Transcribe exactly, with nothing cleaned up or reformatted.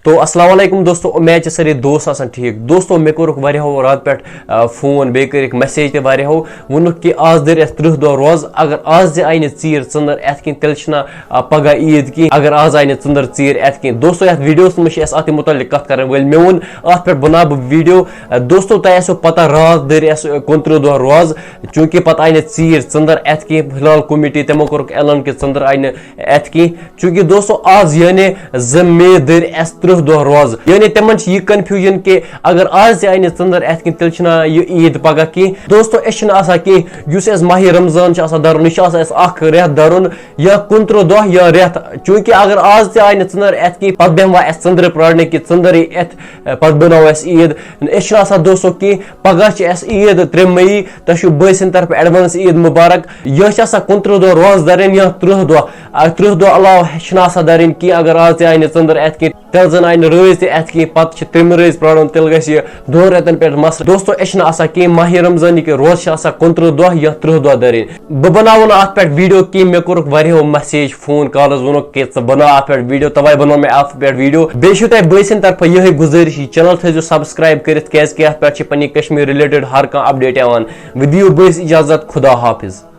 تو السلام علیکم دوستو، امید چھِ سٲری دوست آسان ٹھیٖک۔ دوستو، مےٚ کوٚرُکھ واریاہو راتہٕ پٮ۪ٹھ، آ، فون، بیٚیہِ کٔرِکھ میسیج تہِ واریاہو، ووٚنُکھ کہِ آز دٔرۍ اَسہِ تٕرٛہ دۄہ روزٕ، اگر آز تہِ آیہِ نہٕ ژیٖر ژٔنٛدٕر اَتھ کِنۍ، تیٚلہِ چھِنہ، آ، پگاہ عیٖد کِہیٖنۍ، اگر آز آیہِ نہٕ ژٔنٛدٕر ژیٖر اَتھ کِنۍ۔ دوستو، یَتھ ویٖڈیوَس منٛز چھِ اَسہِ اَتھ مُتعلِق کَتھ کَرٕنۍ وٲلۍ۔ مےٚ ووٚن اَتھ پٮ۪ٹھ بَناو بہٕ ویٖڈیو۔ آ، دوستو، تۄہہِ آسیو پَتہ راتھ دٔرۍ اَسہِ، آ، کُنتٕرٛہ دۄہ روزٕ، چوٗنٛکہِ پَتہٕ آیہِ نہٕ ژیٖر ژٔنٛدٕر اَتھ کِہیٖنۍ۔ فی الحال کومِٹی تِمو کوٚرُکھ اعلان کہِ ژٔنٛدٕر آیہِ نہٕ اَتھ کِہیٖنۍ۔ چوٗنٛکہِ دوستو، آز یعنی زٕ مے دٔرۍ اَسہِ تٕرٛہ دۄہ روزٕ، یعنی تِمن چھِ یہِ کنفیوٗجن کہِ اگر آز تہِ آیہِ نہٕ ژٔنٛدٕر اَتھ کِنۍ، تیٚلہِ چھِنہ یہِ عیٖد پگاہ کینٛہہ۔ دوستو، أسۍ چھِنہٕ آسان کینٛہہ، یُس اَسہِ ماہِ رمضان چھُ آسان دَرُن، یہِ چھُ آسان اَسہِ اکھ رٮ۪تھ دَرُن، یا کُنتٕرٛہ دۄہ یا رٮ۪تھ۔ چوٗنٛکہِ اگر آز تہِ آیہِ نہٕ ژٔنٛدٕر اَتھ کِنۍ، پَتہٕ بیٚہموا اَسہِ ژٔنٛدرٕ پرٛارنہِ کہِ ژٔنٛدٕر یی اَتھ، پَتہٕ بَناوو أسۍ عیٖد؟ أسۍ چھِنہٕ آسان دوستو کینٛہہ، پگاہ چھِ اَسہِ عیٖد ترٛےٚ مئی، تۄہہِ چھُو بٲے سٕنٛدِ طرفہٕ ایڈوانس عیٖد مُبارک۔ یہِ چھِ آسان کُنتٕرٛہ دۄہ روزٕ دَرٕنۍ یا تٕرٛہ دۄہ۔ آ، تٕرٛہ دۄہ علاوٕ چھِنہٕ آسان دَرٕنۍ کینٛہہ۔ اگر آز تہِ آیہِ نہٕ ژٔنٛدٕر اَتھ کِنۍ، تیٚلہِ زَن آیہِ نہٕ رٲژ تہِ اَتھ کِنۍ، پَتہٕ چھِ ترٛیٚیِمہِ رٲژ پرٛارُن، تیٚلہِ گژھِ یہِ دۄن رٮ۪تَن پٮ۪ٹھ مسلہٕ۔ دوستو، أسۍ چھِنہٕ آسان کینٛہہ، ماہِ رمضانٕکۍ روزٕ چھِ آسان کُنتٕرٛہ دۄہ یا تٕرٛہ دۄہ دَرٕنۍ۔ بہٕ بَناوو نہٕ اَتھ پٮ۪ٹھ ویٖڈیو کینٛہہ، مےٚ کوٚرُکھ واریاہو میسیج، فون کالٕز، ووٚنُکھ کہِ ژٕ بَناو اَتھ پٮ۪ٹھ ویٖڈیو، تَوَے بَنوو مےٚ اَتھ پٮ۪ٹھ ویٖڈیو۔ بیٚیہِ چھُو تۄہہِ بٲے سٕنٛدِ طرفہٕ یِہوٚے گُزٲرِش، یہِ چینل تھٲیزیو سبسکرایب کٔرِتھ، کیٛازِکہِ اَتھ پٮ۪ٹھ چھِ پنٛنہِ کشمیٖر رِلیٹڈ ہر کانٛہہ اپڈیٹ یِوان۔ وۄنۍ دِیِو بٲیِس اِجازت، خدا حافظ۔